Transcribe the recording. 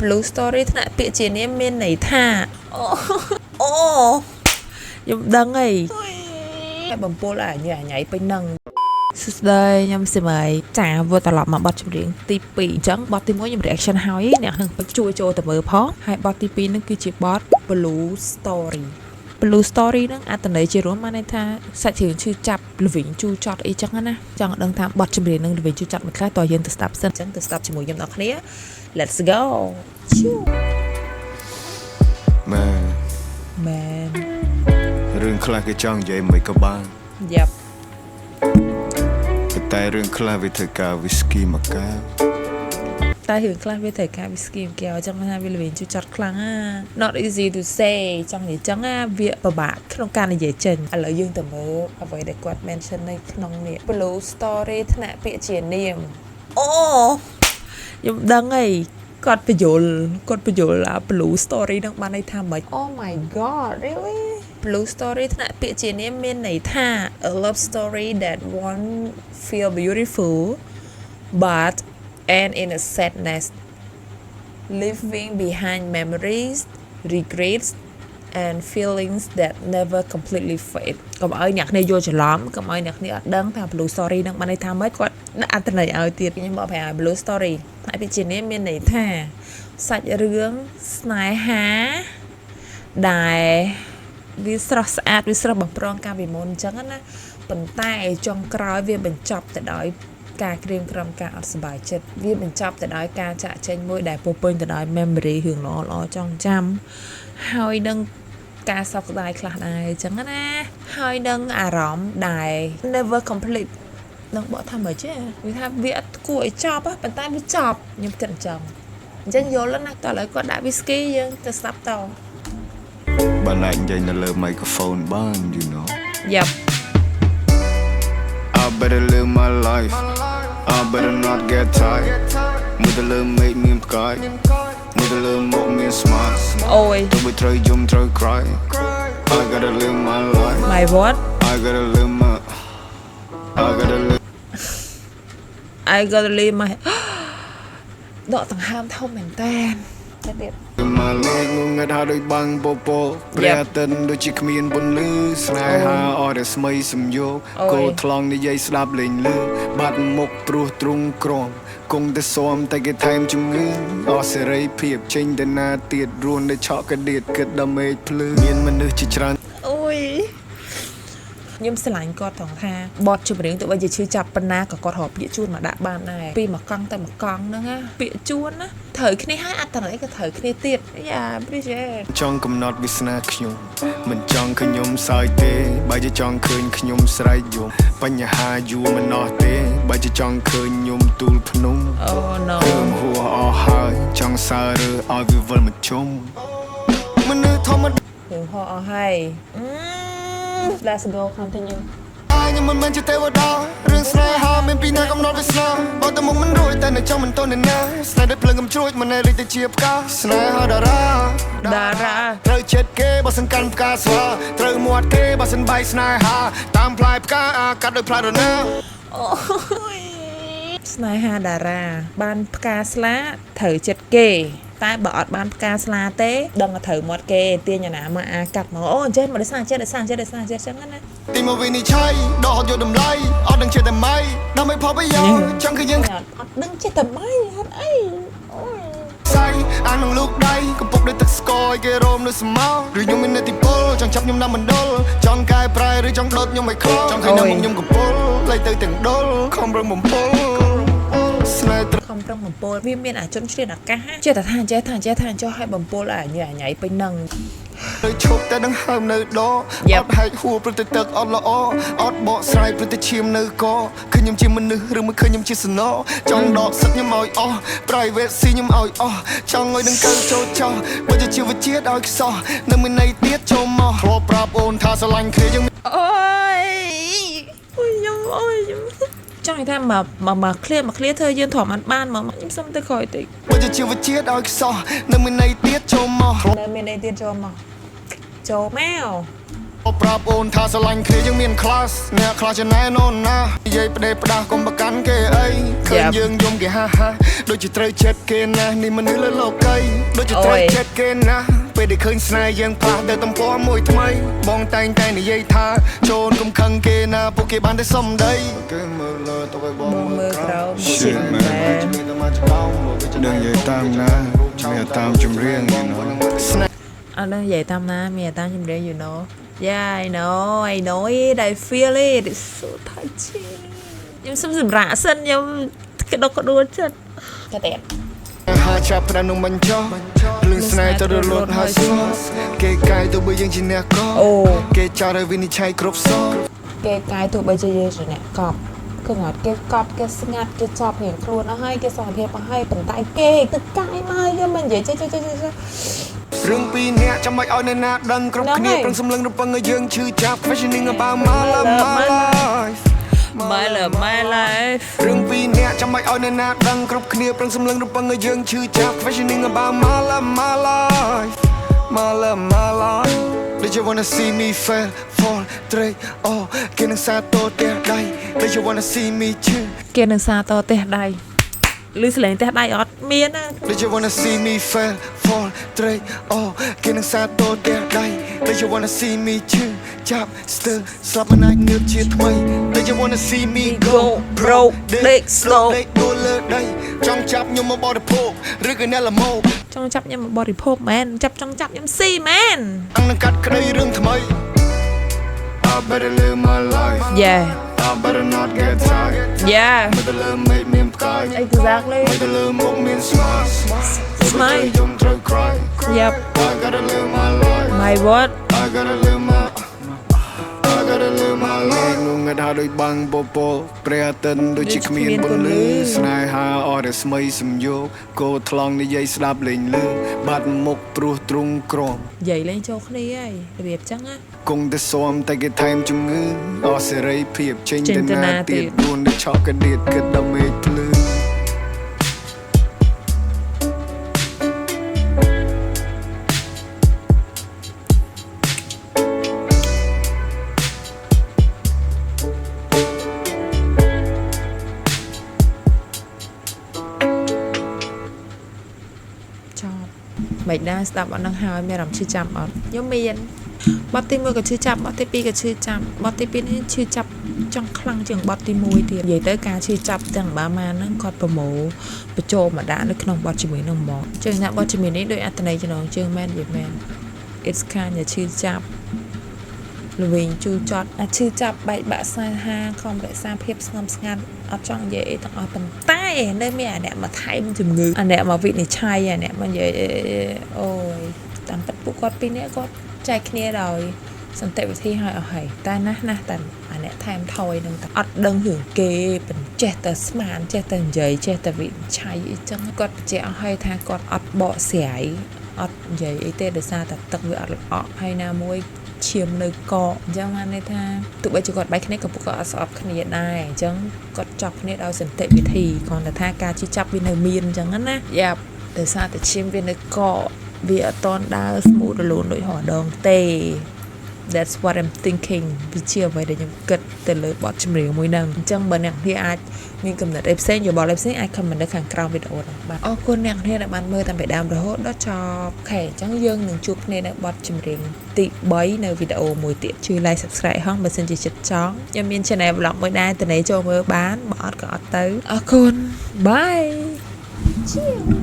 Blue Story ថ្នាក់ពាក្យជានាមមានន័យថាអូអូខ្ញុំដឹងហើយហើយបំពុលអាញ៉ៃញ៉ៃពេញនឹងសួស្តីខ្ញុំសិមីចាវិលត្រឡប់មកបទចម្រៀងទី2អញ្ចឹងបទទី1ខ្ញុំ reaction ហើយអ្នកនឹងជួយចូលទៅមើលផងហើយបទទី2ហ្នឹងគឺជាបទ Blue Story។ Blue Story ហ្នឹងអត្ថន័យជារួមបានន័យថាសាច់រឿងឈឺចាប់ល្វីងជូរចត់អីចឹងណាចង់ដឹងថាបទចម្រៀងហ្នឹងល្វីងជូរចត់មិនខ្លះតើយើងទៅស្ដាប់សិនអញ្ចឹងទៅស្ដាប់ជាមួយខ្ញុំដល់គ្នា Let's go. ឈូ មែន មែន រឿងខ្លះគេចង់និយាយមិនក៏បាន យ៉ាប់ ប៉ុន្តែរឿងខ្លះវាធ្វើការវីស្គីមួយកែវ តែរឿងខ្លះវាត្រូវការ whisky មួយកែវចឹងថាវាល្វីងជូរចត់ខ្លាំងណា Not easy to say ចង់និយាយចឹងណាវាពិបាកក្នុងការនិយាយចេញឥឡូវយើងទៅមើលអ្វីដែលគាត់ mention នៅក្នុងនេះ Blue Story ថ្នាក់ពាក្យជានាមអូខ្ញុំដឹងហើយគាត់បញ្យលគាត់បញ្យលអា Blue Story នឹងបានន័យថាម៉េច Oh my God, really? Blue Story ថ្នាក់ពាក្យជានាមមានន័យថា a love story that one feel beautiful but end in a sadness, leaving behind memories, regrets and feelings that never completely fade. កុំឲ្យអ្នកគ្នាយល់ច្រឡំកុំឲ្យអ្នកគ្នាអត់ដឹងថា blue story នឹងបានន័យថាម៉េចគាត់ដាក់អត្ថន័យឲ្យទៀតខ្ញុំបកប្រាប់ឲ្យ blue story ផ្នែកវិជ្ជានេះមានន័យថាសាច់រឿងស្នេហាដែលវាស្រស់ស្អាតវាស្រស់បំព្រងកាលពីមុនអញ្ចឹងណាប៉ុន្តែចុងក្រោយវាបញ្ចប់ទៅដោយការក្រៀមក្រំការអត់សប្បាយចិត្តវាបញ្ចប់ទៅដោយការចាក់ចេញមួយដែលពោពេញទៅដោយ memory រឿងល្អល្អចងចាំហើយនឹងការសោកស្ដាយខ្លះដែរអញ្ចឹងណាហើយនឹងអារម្មណ៍ដែល never complete នឹងបកថាម៉េចទេវាថាវាអត់គួរឲ្យចប់ប៉ុន្តែវាចប់ខ្ញុំគិតអញ្ចឹងអញ្ចឹងយល់ណាតើឥឡូវគាត់ដាក់ whisky យើងទៅស្ដាប់ត បានអាចនិយាយនៅលើ microphone បាន you know. Yep. I better live my life. I better not get tired. មើលទៅលើមេឃមានផ្កាយមើលទៅលើមុខមាន smile. អូយ ទោះបីត្រូវយំត្រូវ cry, I gotta live my life. My what? I gotta live my I gotta live I gotta live my ដកដង្ហើមធំមែនតើទៅទៀត មកលេងងងឹតហើយដូចបាំងពពកព្រះអាទិត្យដូចជាគ្មានពន្លឺស្នេហាអស់តែស្មីសំយោគ អូយ គោថ្លង់និយាយស្ដាប់លេងលឺបាត់មុខព្រោះទ្រង់ក្រំគង់តែស៊ាំតែគេថែមជំងឺអស់សេរីភាពចេញទៅណាទៀតរស់នៅឆក់កដៀតគិតដល់មេឃភ្លឺមានមនុស្សជាច្រើន អូយខ្ញុំស្រឡាញ់គាត់ត្រង់ថាបទចម្រៀងទោះបីជាឈឺចាប់ប៉ុណ្ណាក៏គាត់រកពាក្យជួនមកដាក់បានដែរពីមួយកង់ទៅមួយកង់ហ្នឹងណាពាក្យជួនណាត្រូវគ្នាហើយអត្តន័យក៏ត្រូវគ្នាទៀតយ៉ា appreciate. ចង់កំណត់វាសនាខ្ញុំមិនចង់ឃើញខ្ញុំសើចទេបើជាចង់ឃើញខ្ញុំស្រែកយំបញ្ហាយួរមិនអស់ទេបើជាចង់ឃើញខ្ញុំទូលភ្នំ Oh no. រឿងហួសអស់ហើយចង់សើរើឲ្យវាវិលមកជុំមនុស្សធម្មតា រឿងហោអស់ហើយ Let's go, continue. ខ្ញុំមិនមែនជាទេវតារឿងស្នេហាមានពីណាកំណត់វាសនាបើតែមុខមិនរួចតែនៅចង់មិនតន់ណាស្នេហ៍ដូចភ្លើងកំជ្រួចមិនរីកទៅជាផ្កាស្នេហាតារា តារា ត្រូវចិត្តគេបើសិនកាន់ផ្កាស្លាត្រូវមាត់គេបើសិនបាយស្នេហាតាមផ្លែផ្កាអាកាត់ដោយផ្លែរណា អូយស្នេហាតារា បានផ្កាស្លាត្រូវចិត្តគេ តែបើអត់បានផ្កាស្លាទេ ដឹងថាត្រូវមាត់គេទាញអាណាមកអាកាត់មកអូអញ្ចេះមកដោយសារអញ្ចេះដោយសារអញ្ចេះដោយសារអញ្ចេះចឹងណា ទីមកវិនិច្ឆ័យដកយកតម្លៃអត់ដឹងចេះតែម៉ៃដើម្បីផលប្រយោជន៍ចង់គឺយើង អត់អត់ដឹងចេះតែម៉ៃហត់អីអូយ សៃអាននឹងលោកដៃកំពុកដោយទឹកស្ករឲ្យគេរោមនៅស្មោឬខ្ញុំមាននតិពលចង់ចាប់ខ្ញុំណាំមណ្ឌលចង់កែប្រែឬចង់ដុតខ្ញុំឲ្យខំចង់ឃើញនៅមុខខ្ញុំកំពុលលៃទៅទាំងដុលខំរឹងបំពុលស្នេហ៍ត្រ ខំប្រឹងបំពុលវាមានអាជនឆ្លៀតអាកាសចេះតែថាចេះថាចេះថាចុះឲ្យបំពុលអាញ៉ៃញ៉ៃពេញនឹង នៅឈប់តែដង្ហើមនៅដក Yep. អត់ហែកហួរព្រោះតែទឹកអត់ល្អអត់បកស្រាយព្រោះតែឈាមនៅកឃើញខ្ញុំជាមនុស្សឬមិនឃើញខ្ញុំជាសំណចង់ដកសិតខ្ញុំឲ្យអស់ privacy ខ្ញុំឲ្យអស់ចង់ឲ្យនឹងកើចូលចោះបើជាជីវជាតិឲ្យខ្សោះនៅមានន័យទៀតចូលមកធ្លាប់ប្រាប់អូនថាស្រឡាញ់គ្នាយើង អូយអូយខ្ញុំអូយខ្ញុំចង់និយាយថាមកមកមកឃ្លាមកឃ្លាធ្វើយើងទ្រាំអត់បានមកខ្ញុំសុំទៅក្រោយតិច បើជាជីវជាតិឲ្យខ្សោះនៅមានន័យទៀតចូលមក នៅមានអីទៀតចូលមកចូលមក ប្រាប់អូនថាស្រឡាញ់គ្នាយើងមាន class អ្នកខ្លះចំណែនអូនណានិយាយផ្ដេសផ្ដាស់កុំប្រកាន់គេអីឃើញយើងយំគេហាហាដូចជាត្រូវចិត្តគេណាស់នេះមនុស្សលើលោកីដូចជាត្រូវចិត្តគេណាស់ពេលដែលឃើញស្នេហ៍យើងផ្លាស់ទៅទំព័រមួយថ្មីបងតែងតែនិយាយថាចូលកុំខឹងគេណាពួកគេបានតែសំដីគេមើលលើទៅឲ្យបង បង មើ មើល លក្រោម ក្រោម Shit man. ដឹងនិយាយតាមណាមានតាមចម្រៀង you know. ស្នេហ៍ អត់ដឹងនិយាយតាមណាមានតាមចម្រៀង you know. Yeah, I know, I know it, I feel it. It's so touching. ខ្ញុំសុំសម្រាកសិនខ្ញុំក្តុកក្តួលចិត្តតែតែ ហាចាប់ផ្ដើមនឹងបញ្ចុះភ្លឺស្នេហ៍ទៅរលត់ហើយស្ងប់គេកាយទៅបើយើងជាអ្នកក អូ គេចោលឲ្យវិនិច្ឆ័យគ្រប់សង គេកាយទោះបីជាយើងជាអ្នកកប់គឺអត់គេកប់គេស្ងាត់គេចប់រៀងខ្លួនអស់ហើយគេសន្តិភាពអស់ហើយប៉ុន្តែគេទៅកាយមកយើងមិននិយាយចេះចេះចេះចេះ រឿងពីរអ្នកចាំបាច់ឲ្យអ្នកណាដឹងគ្រប់ ហ្នឹង គ្នា ហើយ ប្រឹងសម្លឹងរំពឹងឲ្យយើងឈឺចាប់ questioning about my love, my life. My love, my life. រឿងពីរអ្នកចាំបាច់ឲ្យអ្នកណាដឹងគ្រប់គ្នាប្រឹងសម្លឹងរំពឹងឲ្យយើងឈឺចាប់ questioning about my love, my life, my love, my life. Did you wanna see me fail, fall ត្រេកអូគេនឹងសាទរផ្ទះដៃ Did you wanna see me ឈឺ គេនឹងសារតផ្ទះដៃឬសលេងផ្ទះដៃអត់មានណា Did you wanna see me fail, fall ត្រេកអូគេនឹងសាទរផ្ទះដៃ Did you wanna see me ឈឺចាប់ស្ទើរស្លាប់មិនអាចងើបជាថ្មី Did you wanna see me go broke ដេក slow. ដេកដួលលើដីចង់ចាប់ខ្ញុំមកបរិភោគឬក៏អ្នកល្មោក ចង់ចាប់ខ្ញុំមកបរិភោគមែនចាប់ចង់ចាប់ខ្ញុំស៊ីមែន អង្គនឹងកាត់ក្តីរឿងថ្មី I better live my life. Yeah. I better not get tired. Yeah. មើលទៅលើមេឃមានផ្កាយ Exactly. មើលទៅលើមុខមាន smile. Smile. ខ្ញុំត្រូវ cry. Yep. I gotta live my life. My what? I gotta live my I gotta live my life. ងងឹតហើយដូចបាំងពពកព្រះអាទិត្យដូចជាគ្មានពន្លឺស្នេហាអស់តែស្មីសំយោគគោថ្លង់និយាយស្ដាប់លេងលឺបាត់មុខព្រោះទ្រង់ក្រំ និយាយលេងចូលគ្នាហើយរបៀបចឹងណា គង់តែស៊ាំតែគេថែមជំងឺអស់សេរីភាពចេញ ចេញ ទៅណា ទៅណា ទៀត ទៀត រួននៅឆក់កដៀតគិតដល់មេឃភ្លឺ ចប់មិនដែរស្ដាប់អត់នឹងហើយមានអារម្មណ៍ឈឺចាប់អត់ខ្ញុំមានបទទី1ក៏ឈឺចាប់បទទី2ក៏ឈឺចាប់បទទី2នេះឈឺចាប់ចង់ខ្លាំងជាងបទទី1ទៀតនិយាយទៅការឈឺចាប់ទាំងបាម៉ានហ្នឹងគាត់ប្រមូលបញ្ចូលមកដាក់នៅក្នុងបទជាមួយនឹងហ្មងជើងណាបទជាមួយនេះដោយអត្ថន័យចំណងជើងមែននិយាយមែន It's kind of ឈឺចាប់ល្វីងជូរចត់អាឈឺចាប់បែកបាក់ស្នេហាខំរក្សាភាពស្ងំស្ងាត់អត់ចង់និយាយអីទាំងអស់ប៉ុន្តែនៅមានអាអ្នកមកថែមជំងឺអាអ្នកមកវិនិច្ឆ័យអាអ្នកមកនិយាយអូយតាមពិតពួកគាត់ពីរនាក់គាត់ចែកគ្នាដោយសន្តិវិធីហើយអស់ហើយតែណាស់ណាស់តែអាអ្នកថែមថយនឹងតែអត់ដឹងរឿងគេបញ្ចេះតែស្មានចេះតែនិយាយចេះតែវិនិច្ឆ័យអីចឹងគាត់បញ្ជាក់អស់ហើយថាគាត់អត់បកស្រាយអត់និយាយអីទេដោយសារតែទឹកវាអត់ល្អក់ហើយណាមួយឈាមនៅកកអញ្ចឹងបានន័យថាទោះបីជាគាត់បែកគ្នាក៏ពួកគាត់អត់ស្អប់គ្នាដែរអញ្ចឹងគាត់ចប់គ្នាដោយសន្តិវិធីគ្រាន់តែថាការជិះចាប់វានៅមានអញ្ចឹងណាយ៉ាប់ដោយសារតែឈាមវានៅកកវាអត់តន់ដើរ smooth រលូនដូចរាល់ដងទេ That's what I'm thinking. វាជាអ្វីដែលខ្ញុំគិតទៅលើបទចម្រៀងមួយហ្នឹងអញ្ចឹងបើអ្នកគ្នាអាចមានកំណត់អីផ្សេងយោបល់អីផ្សេងអាច comment នៅខាងក្រោមវីដេអូហ្នឹងបាទអរគុណអ្នកគ្នាដែលបានមើលតាំងពីដើមរហូតដល់ចប់OK អញ្ចឹងយើងនឹងជួបគ្នានៅបទចម្រៀងទី3នៅវីដេអូមួយទៀតជួយ like subscribe ហងបើសិនជាចិត្តចង់ខ្ញុំមាន channel vlog មួយដែរតនេចូលមើលបានបើអត់ក៏អត់ទៅអរគុណ Bye. ឈៀវ